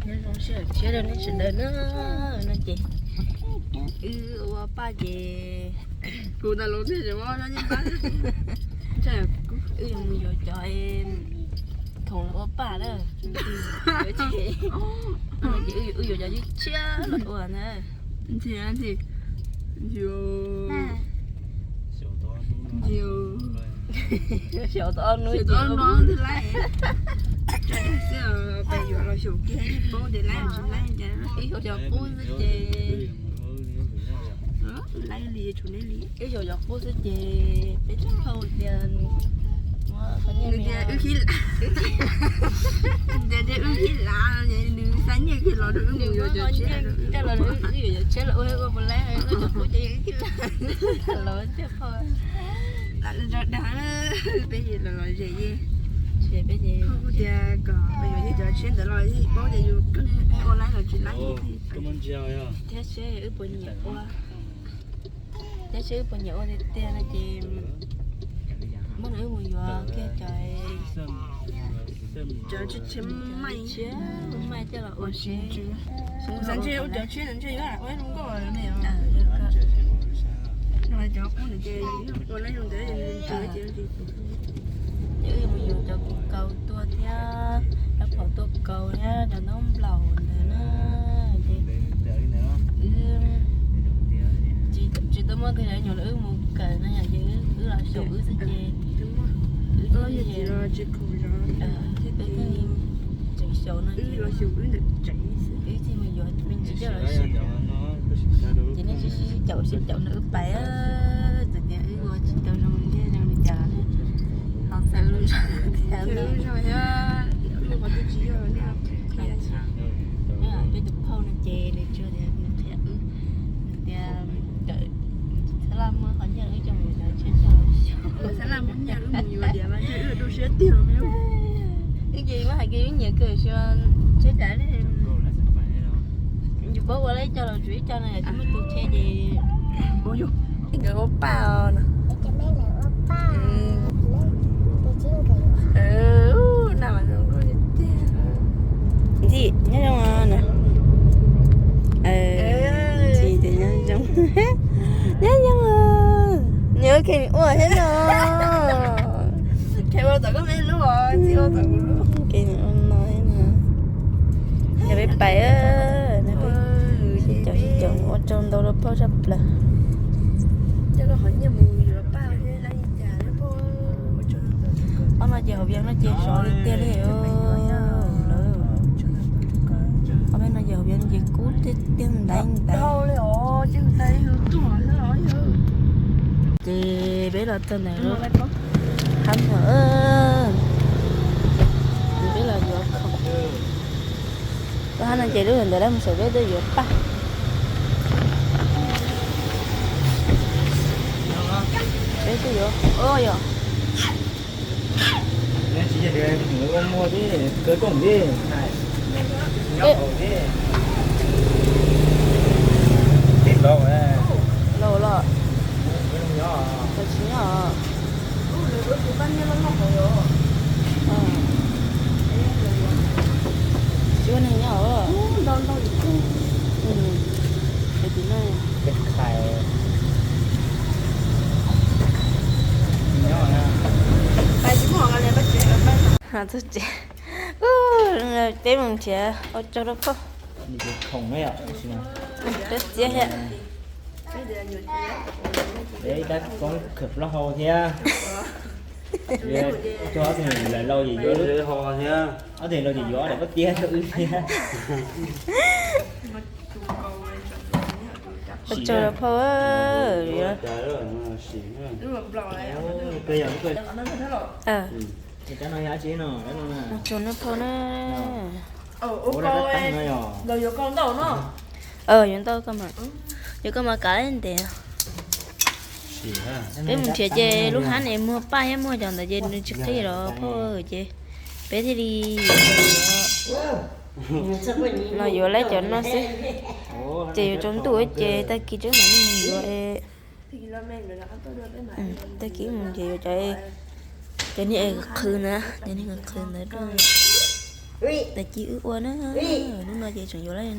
Nyob zoo sij hawm tshiab rau nej sawv daws na. No ces wb ua paj ces kuv tas los thiaj wb yuav mus yuav cov khoom los ua paj na. Ces wb yuav cov tshiab los ua na. Xyaum tau ob hnub, xyaum tau ob hnub, ib xyaum xyaum qub xwb ces, ib xyaum xyaum qub xwb ces peb tsis tau tias wb khib lav, wb khib lav, nws xa nyiaj kiag los rau wb mus yuav cov tshiab los ua, ua puas laib, ua xyaum qub ces wb khib lav los thiaj phauj. Lam zoo dag, peb los los zem ye. Peb kuj tias kom peb yuav cov tshiab ntawd los yeej paub tias yus ua laib los tsis laib. Thiab seb wb puas nyiam ua, thiab seb wb puas nyiam ua tiag tiag no ces muab no wb mus yuav kiag cov, cov tshiab, tshiab maij coj los ua seb. Xav ntshe ua cov tshiab ntshe yuav ua zoo nkauj ne. Cov qub ntawd ces ua lawv zoo ntawd ces ces wb mus yuav cov kaus tuaj thiab, cov phom tuaj kaus thiab cov ntaub nplaum ntawd na. Ces wb tsis tau muaj twg nyuam los wb mus kawm no yom, ces wb los xyaum wb xwb ces wb tseem xyaum no ces wb thiaj mus yuav me ntsis coj los xyaum. Ces nej sib sib caum sib caum no wb pais, txawm tias wb ua tsis tau zoo li thiab zoo li cas los ho txhawb lub zog thiab. Peb tus phauj no ces nws tsuas tias nws qhia wb, nws tias txhab laj muab qhov nyiaj wb coj mus yuav tshiab coj los xyaum. Txhab laj muab nyiaj wb mus yuav diav mas ntshe wb rau siab tiag los me. Wb ces muab hais kiag wb nyiam kawg xyov tshiab cas li. Yus paub ua lawm coj los tsuav ib co no yom, tsis muaj tus tshiab ces nkawd ua paj os no. Ntshe nyob zoo no. Ntshe tias nyob zoo. Nyob zoo. Nws ua ke nws ua thiab no. Ke nws ua no thiab no. Yog peb pais, sib caum sib caum ua tsaug ntau rau phauj tshaj plaws. Ob no ces hauv Vias no ces sov tiag tiag li. Ob peb no ces hauv Vias no ces kub tiag tiag ntaiv ntaiv. Ces peb los txog ntawm lub hab no, peb los yuav khoom. Lub hab no ces lub ntawd lawv mus xyaum peb tuaj yuav paj. Peb tuaj yuav khoom yom. Laus los? Tsis nyob. Tsis ua neeg nyob. Txog tsev, peb mus nrhiav ua tsaug rau phauj. Peb txiab thiab. Tab koob khawm plaub hau thiab. Ob tug laus ces yuav, ob tug laus ces yuav daim pob tiab rau wb thiab. Ua tsaug rau phauj, ua tsaug nawb phauj na. Yuav ntau koj mas, yuav koj mas kav ntev. Peb mus nrhiav ces lub hab ne muag paj thiab muag cov ntawd ces nws tsis qhib los phauj ces peb thiaj li los yuav lawm cov no xwb. Ces yuav tsaus ntuj ces tag kis tseem mam li mus yuav. Tag kis mus ces yuav cov, cov niag qhwv na, cov niag qhwv ntawd rau. Tag kis wb ua na, hnub no ces tseem yuav lawm.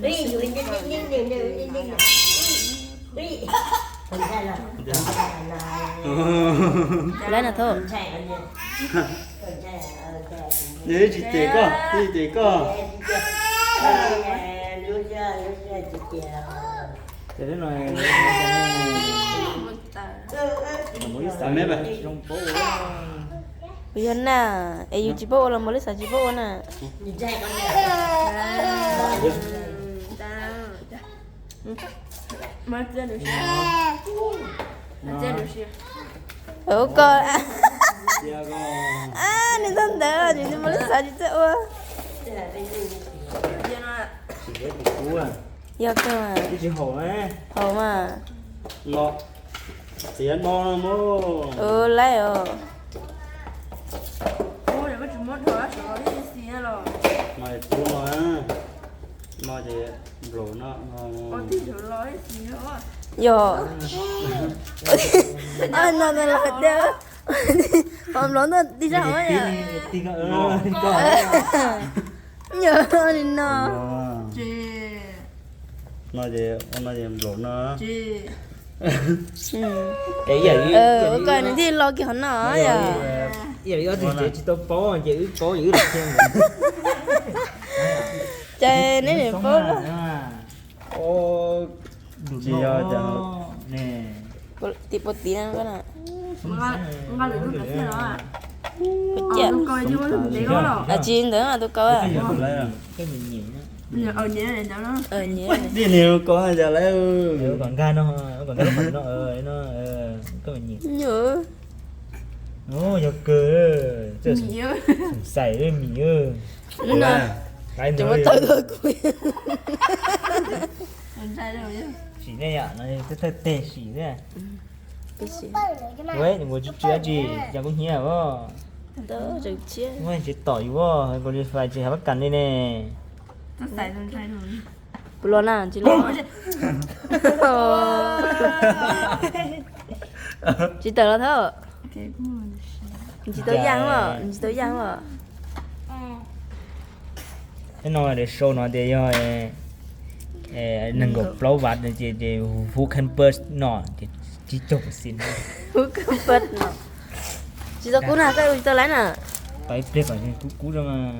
Lawm no thaum. Nws tsis cem koj, tsis cem koj. Kuv yog na, es yus tsis paub ua los Mos Lis Xas tsis paub ua na. Ua koj, nws txog ntawd ces nws Mos Lis Xas tsis txawj ua. Yog kawg, haum mas. Txiav no, laib os. No, no ces nplaum no. Yog, no no los tias, ho nplaum no tib zaj os. Yog li no. No ces, no ces nplaum no. Ua koj nws thiaj lo kiag qhov no yom. Ib yam li ob tug tsev tsis tau paub ces wb paub ces wb los qhia. Ces neb niam paub los. Tsis yog, tim pua tim no. Tsis ntawd tus kaus. Tij niag kaus cas lawm. Kom nkag no, kom nkag no, no, koj mas nyem. Yog kawg, xais mis. Sim nej yom, no thawj teg sim thiab. Ua tsis tsis dab tsi, cas kuv hnyiab os. Muab tsis tom yus os, kuv li fais tsis hav pab kas li ne. Kuv los na, tsis los. Tsis tawm los thab. Tsis tau yaj os, tsis tau yaj os. Hnub no lawv sau no tias yog nees nkaum plaub vat ces who can burst no ces tsib caug percent. Who can burst no. Tsis tau kub na, koj tsis tau laiv na. Tau ib pliag kom kub kub zoo mas.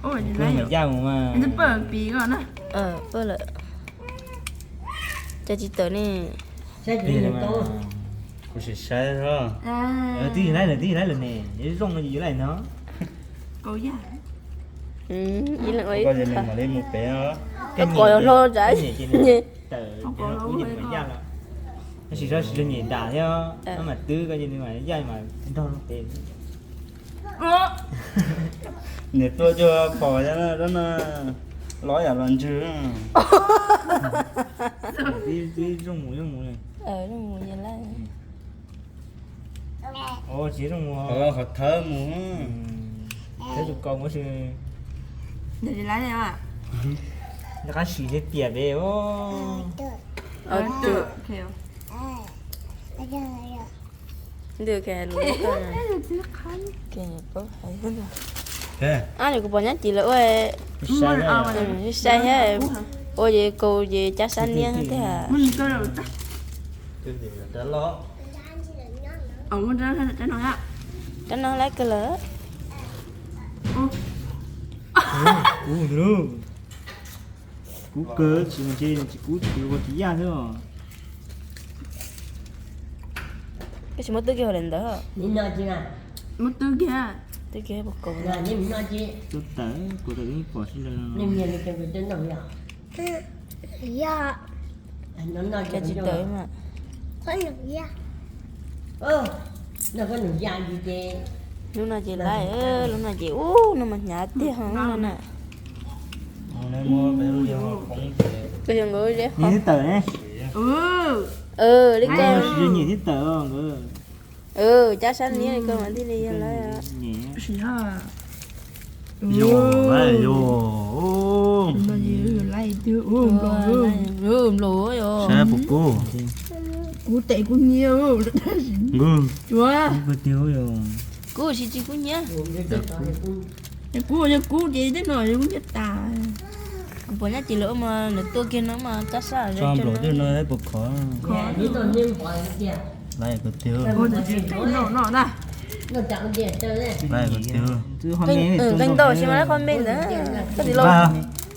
Kub mas yaj mus mas. Pawg lawm. Cas tsis tawm ne. Kuv sim saib os. Twb yog laib lawm, twb yog laib lawm ne, zoo no ces yuav laij no. Koj ces nws mam li mus pem os. Koj qos yuav hlo tsam. Tawm ces kuv ces nws mam yaj lawm. Tab sis txhob sim nyem dam thiab, no mas twb koj ces nws mam yaj mas nrog lub pem. Niam tuaj cuag pom no, los yam los ntswg. Twb zoo mus, zoo mus. Tsis zoo mus. Qhov thawb mus. Thawb tus kaus mus. Nws qab sim thiab tiam pem. Ab, kuv pom nyab Cim lawv ua sai thiab, ua ces kaus ces cab sab niab tiag. Rab no laib kawg lawm. Kub kawg, tsis mas ntshe tsis kub, tsis ua tsis yaj xwb os. Koj tsis muab twb kiag hauv daim ntawv. Muab twb kiag, twb kiag puas kaus. Twb tawm, kuv tawm ib pom sib nrau. Cas tsis tawm mas. Lub no ces laib, lub no ces ub, no mas hnyav tiag no na. Koj yog nkawd li qhov. Li koj. Cab sab niab li koj mas thiaj li yog laib. Nplaum, saib puas kub. Kub tes kub hnyiab. Kub, kub tiag. Kub tsis tsis kub hnyiab. Yog kub, yog kub ces tej no yog kub ntiaj tas. Puas nyab ces lawv ua mas lawv tua kiag no mas kab sab. Tso nplaum tej no puas khov. Laiv tiag. Laiv tiag. Nqeeg ntau si mas laiv qhov me ntawd.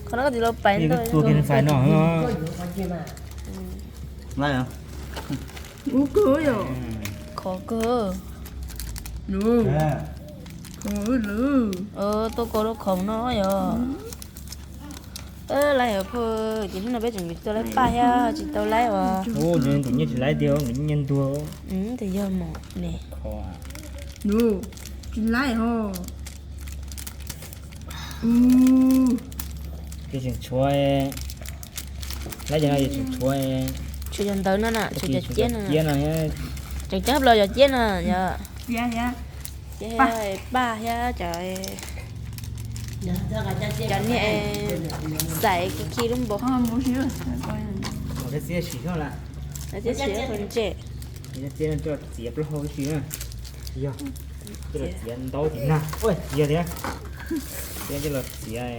Qhov no koj txiv los pais ntau. Tua kiag fais no. Laiv. Ub kawg yom. Khov kawg. Tuaj koj lub khoom no yom. Laiv yom, phauj, ces hnub no peb tseem tua laib paj thiab tsis tau laib os. Tus nyiaj tsis laib tiag, nyiaj ntuag. Tus yog mom ne. Tsis laib ho. Ces tseem tshuav, laib cov no ces tseem tshuav. Tshuav cov ntawd no na, tshuav cov ciab no. Tseem ceeb los cov ciab no yom. Paj thiab cov, cov niag xais khi khi lub npoo. Txiav sim ntse. Txiav plaub hau si na. Yog, coj los txiav ntaub tim nag. Yog thiab. Txiav coj los txiav.